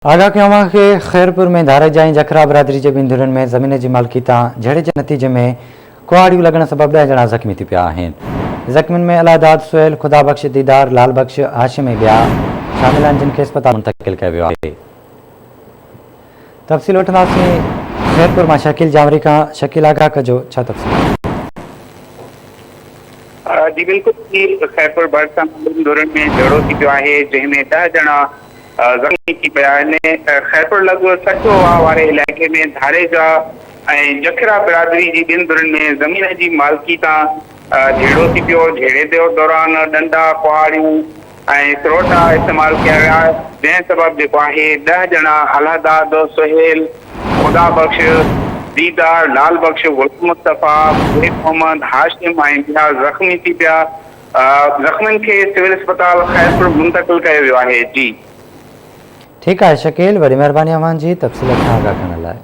آگاهه ڪيو اوهان کي خيرپور ۾ ڌاريجا ۽ جکرا برادري جي ٻن ڌرين ۾ زمين جي مالڪي تان جهيڙي جي نتيجي ۾ ڪهاڙيون لڳڻ سبب ڏهه ڄڻا زخمي ٿي پيا آهن. زخمين ۾ الله داد، سهيل، خدا بخش، ديدار، لال بخش، هاشم ۽ ٻيا شامل آهن جن کي اسپتال منتقل ڪيو ويو آهي. تفصيل وٺنداسين خيرپور مان شڪيل جانوري کان، شڪيل آگاهه ڪجو ڇا تفصيل آهي. جي بلڪل جي خيرپور ڀرسان ٻن ڌرين ۾ جهيڙو ٿي پيو آهي جنهن ۾ ڏهه ڄڻا زخمي ٿي پيا آهن. خيرپور لڳ سچو واهه واري علائقي ۾ ڌاريجا ۽ جکرا برادري جي ٻن ڌرين ۾ زمين جي مالڪي تان جهيڙو ٿي پيو، جهيڙي دوران ڏنڊا، ڪهاڙيون ۽ سروٽا استعمال ڪيا ويا، جنهن سبب جيڪو آهي ڏهه ڄڻا الهداد، سهيل، خدا بخش، ديدار، لال بخش، غلام مصطفيٰ، بيگ محمد، هاشم ۽ ٻيا زخمي ٿي پيا. زخمين کي سول اسپتال خيرپور منتقل ڪيو ويو آهي. جي. ٺيڪ آهي شڪيل وڏي مهرباني اوهان جي تفصيل کان آگاهه ڪرڻ لاء.